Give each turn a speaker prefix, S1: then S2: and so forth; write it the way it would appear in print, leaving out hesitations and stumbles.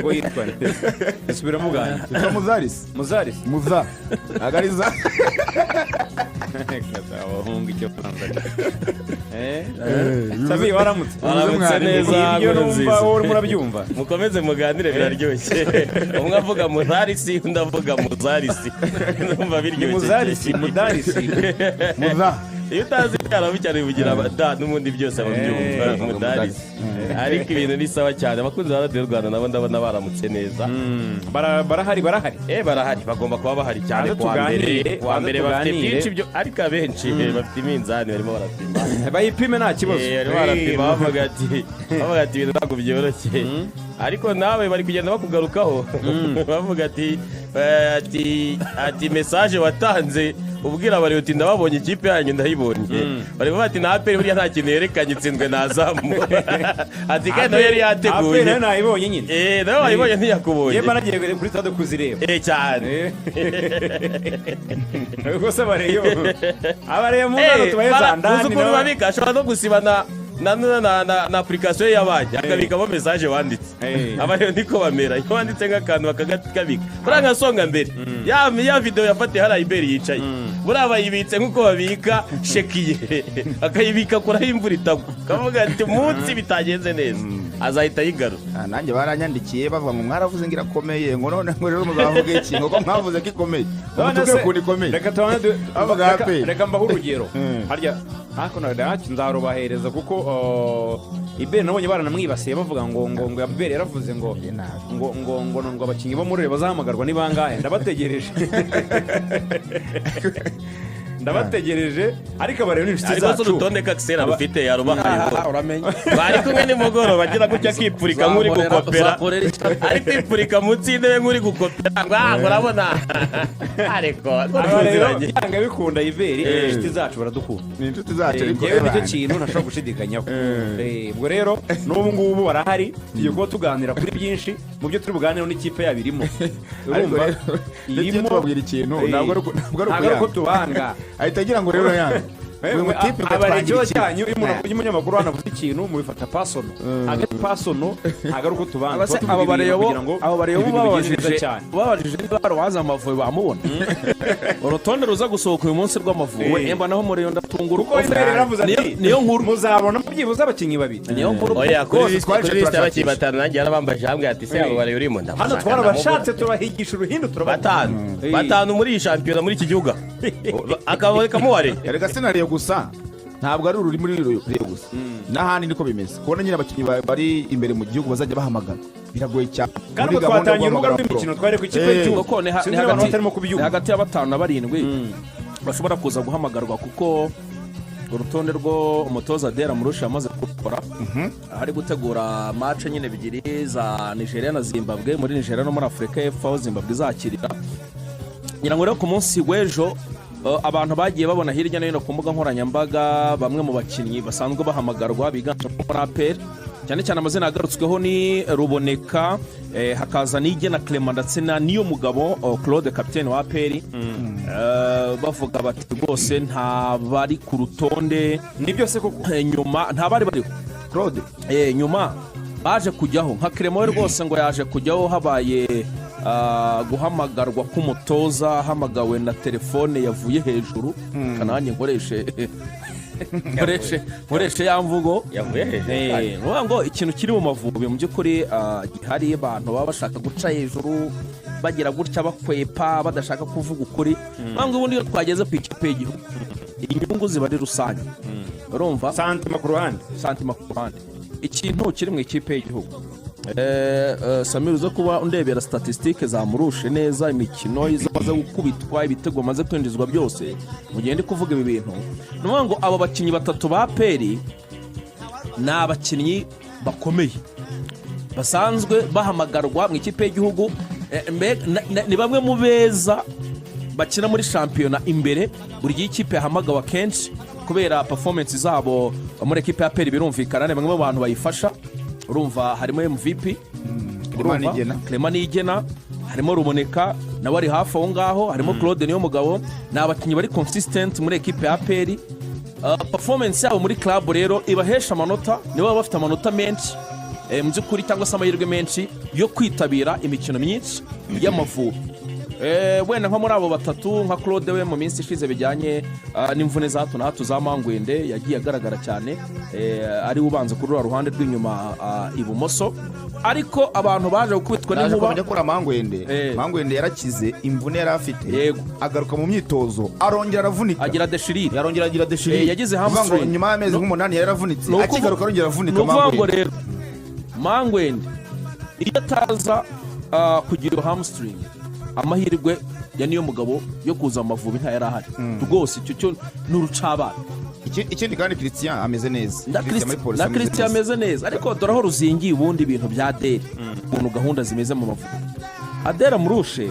S1: Ngo yitwa nde? Subiramo bwanjye.
S2: Yitwa Muzarisi.
S1: Muzarisi.
S2: Muza, ntabwo ari za.
S1: Abahungu icyo banza. Sami, waramutse?
S3: Waramutse
S2: Mwarimu.
S3: neza.
S1: Ibyo
S3: Nkuru
S1: numva
S3: nziza.
S1: wowe urimo urabyumva.
S3: Mukomeze muganire, biraryoshye. Umwe avuga muzarisi, undi avuga muzarisi, numva
S1: Ni
S3: biryoshye.
S1: Muzarisi, Mudarisi.
S2: Muza.
S3: Iyo utazi icyarabu cyane bivugira da, n'ubundi byose ababyumva. Mudarisi, ariko ibintu ni sawa cyane. Abakunzi ba Radiyo Rwanda nabo ndabona baramutse neza.
S1: Barahari, barahari.
S3: Barahari, bagomba kuba bahari cyane.
S1: Baze
S3: Kuwa mbere,
S1: tuganire,
S3: kuwa
S1: baze
S3: mbere bafite
S1: tuganire.
S3: byinshi byo, ariko abenshi bafite iminzani, barimo barapima.
S1: Bayipime, nta kibazo.
S3: Barimo barapima, bavuga ati ibintu ntabwo byoroshye, ariko nawe bari kugenda bakugarukaho, bavuga ati message watanze ubwira abari uti ndababonye, ikipe yanyu ndayibonye. Bari kuvuga ati na APR buriya nta kintu yerekanye, itsinzwe na Azam, ati kandi nawe yari
S1: APR
S3: yateguye.
S1: Nayo nayibonye nyine.
S3: Nawe wayibonye, ntiyakubonye.
S1: Yewe, nagiye kuri stade kuzireba.
S3: Cyane.
S1: Rwose abareyo mu ntara tubahe za ndani.
S3: Uzi ukuntu babika? Ashobora no gusiba na application ye ya banki, akabikamo message wanditse. Abareyo niko bamera, iyo wanditse nk'akantu bakakabika. Buriya nka Songa Mbere, ya video yafatiye hariya iberi yicaye, buriya bayibitse nk'uko babika shekiye, akayibika kure aho imvura itagwa, kavuga ati munsi bitagenze neza azahita ayigarura.
S2: Ah, nanjye baranyandikiye bavuga ngo mwaravuze ngo irakomeye, ngo none ngo rero muzavuga iki, ngo ko mwavuze ko ikomeye, ngo
S1: None
S2: mutubwire
S1: se,
S2: ukuntu ikomeye.
S1: Reka tubanze
S2: Bavuga APR.
S1: Reka mbahe urugero. Harya ariko ntacyo nzarubahereza kuko Iberi nabonye baranamwibasiye, bavuga ngo Iberi yaravuze ngo
S2: Nabi.
S1: ngo abakinnyi bo muri bazahamagarwa ni bangahe. Ndabategereje, ndabategereje, ariko abareba ni inshuti
S3: Ariko se
S1: zacu.
S3: urutonde kakisera rufite yarubahaye ngo
S4: Uramenye.
S3: Bari kumwe nimugoroba, agira gutya akipfurika nk'uri gukopera.
S4: Uzakorera icyo?
S3: Ari kwipfurika munsi y'intebe nk'uri gukopera, ngo ah, urabona, ariko
S1: Aba rero
S3: tuziranye.
S1: byanga bikunda, Iveri, inshuti zacu baradukunda.
S2: Ni inshuti zacu, ariko
S1: Njyewe nicyo
S2: ebana.
S1: kintu ntashobora gushidikanyaho. Ubwo rero n'ubu ngubu barahari, tugiye kuba tuganira kuri byinshi mu byo turi buganireho n'ikipe yabo irimo.
S2: Ariko
S1: Urumva
S2: rero ndetse iyo
S1: irimo
S2: tubabwira ikintu, ntabwo ari
S1: ntabwo ari uko
S2: ukuyanga.
S1: tubanga.
S2: Ahita agira ngo rero yanga uyu mutipe ngo
S1: Aba
S2: atwangira
S1: ikibazo
S2: ikipe.
S1: cyanyu, iyo umuntu iyo umunyamakuru hano avuze ikintu mubifata personal, ntabwo ari personal, ntabwo ari uko tubanga.
S4: Aba se
S1: Tuba tuvuga
S4: aba
S1: ibintu
S4: bareyo
S1: kugira ngo
S4: abo bareyo
S1: ibintu bigende neza
S4: babajije
S1: cyane.
S4: Babajije niba hari uwaza Amavubi bamubona. Urutonde ruza gusohoka uyu munsi rw'Amavubi, emba naho muri yo ndatungura.
S1: Kuko imbere yaravuze ati
S4: Niyo nkuru.
S1: muzabona byibuze abakinnyi babiri.
S4: Niyo nkuru.
S3: Oya, kuri
S2: Rwose
S3: lisite
S2: twaje
S3: kuri lisite y'abakinnyi
S2: turashakisha.
S3: batanu, nanjye yarabambaje hamwe ati se abo bari urimo?
S1: Hano
S3: ndamushaka,
S1: twarabashatse, turabahigisha uruhindu, turababona.
S3: Batanu, batanu muri iyi shampiyona, muri iki gihugu, akabonekamo ware.
S2: Erega sinariyo gusa, ntabwo ari ururi muri Rayon gusa, n'ahandi niko bimeze. Kubona nyine abakinnyi bari imbere mu gihugu bazajya bahamagara biragoye cyane.
S1: Kandi
S2: Muri
S1: ubwo
S2: gahunda yo
S1: twatangiye urubuga
S2: guhamagara
S1: rw'imikino,
S2: pro.
S1: twari ku ikipe y'igihugu.
S4: Kuko
S1: Sinzi
S4: ni
S1: niba abantu
S4: hagati
S1: batarimo
S4: ni
S1: kubyumva.
S4: hagati ya batanu na barindwi bashobora kuza guhamagarwa, kuko urutonde rwo umutoza Adel Amrouche yamaze gukora, ari gutegura match nyine ebyiri za Nigeria na Zimbabwe, muri Nigeria no muri Afurika y'Epfo aho Zimbabwe izakirira. Ngira ngo rero ku munsi w'ejo abantu bagiye babona hirya no hino ku mbuga nkoranyambaga bamwe mu bakinnyi basanzwe bahamagarwa biganjemo muri APR. Cyane cyane amazina yagarutsweho ni Ruboneka, hakaza Niyigena Clement ndetse na Niyo Mugabo Claude, kapitene wa APR. Bavuga bati rwose nta bari ku rutonde.
S1: Nibyo se koko?
S4: Nyuma nta bari bariho.
S2: Claude.
S4: Nyuma baje kujyaho nka Clement we rwose ngo yaje kujyaho habaye guhamagarwa k'umutoza, ahamagawe na telefone yavuye hejuru. Kananjye nkoreshe ya mvugo.
S3: Yavuye hejuru.
S4: Ni ukuvuga ngo ikintu kiri mu Mavubi mu by'ukuri gihari, abantu baba bashaka guca hejuru, bagira gutya bakwepa, badashaka kuvuga ukuri. Ni ngo ubundi iyo twageze ku ikipe y'igihugu, inyungu ziba ari rusange, urumva?
S1: Sentiment ku ruhande.
S4: Sentiment ku ruhande. Ikintu kiri mu ikipe y'igihugu, Samir, uza kuba undebera statistiques zamurushe neza, imikino izo amaze gukubitwa, ibitego amaze kwinjizwa byose, mu gihe ndi kuvuga ibi bintu. Ni ukuvuga ngo abo bakinnyi batatu ba APR ni abakinnyi bakomeye basanzwe bahamagarwa mu ikipe y'igihugu. Ni bamwe mu beza bakina muri shampiyona imbere. Buri gihe ikipe yahamagawe akenshi kubera performance zabo muri ekipe ya APR, birumvikana ni bamwe mu bantu bayifasha. Urumva harimo MVP.
S2: Clement
S4: Urumva?
S2: Niyigena.
S4: Clement Niyigena, harimo Ruboneka nawe ari hafi aho ngaho, harimo Claude Niyomugabo. Ni abakinnyi bari consistent muri ekipe ya APR. Performance yabo muri club rero ibahesha amanota, nibo baba bafite amanota menshi. mu by'ukuri cyangwa se amahirwe menshi yo kwitabira imikino myinshi y'Amavubi. Wenda nko muri abo batatu, nka Claude we mu minsi ishize bijyanye n'imvune za hato na hato za Mangwende, yagiye agaragara cyane, ari we ubanza kuri ruriya ruhande rw'inyuma, ibumoso, ariko abantu baje gukubitwa
S2: Naje
S4: n'inkuba.
S2: kumenya ko uriya Mangwende, Mangwende yarakize imvune yari afite, agaruka mu myitozo arongera aravunika.
S4: Agira déchirure.
S2: Yarongera agira déchirure.
S4: Yagize
S2: Kuvuga ngo
S4: hamstring.
S2: nyuma y'amezi nk'umunani yari yaravunitse, akigaruka arongera avunika.
S4: Ni ukuvuga ngo
S2: Mangwende.
S4: rero Mangwende iyo ataza kugira iyo hamstring, amahirwe ya niyo mugabo yo kuza mu Mavubi ntayari ahari rwose. Icyo cyo ni urucabana.
S2: Ikindi kandi, Christian ameze neza.
S4: Na
S2: Christian muri polisi
S4: na
S2: ameze
S4: Christian
S2: neza.
S4: ameze neza, ariko dore aho ruzingiye ubundi ibintu bya Adel, ukuntu gahunda zimeze mu Mavubi. Adel Amrouche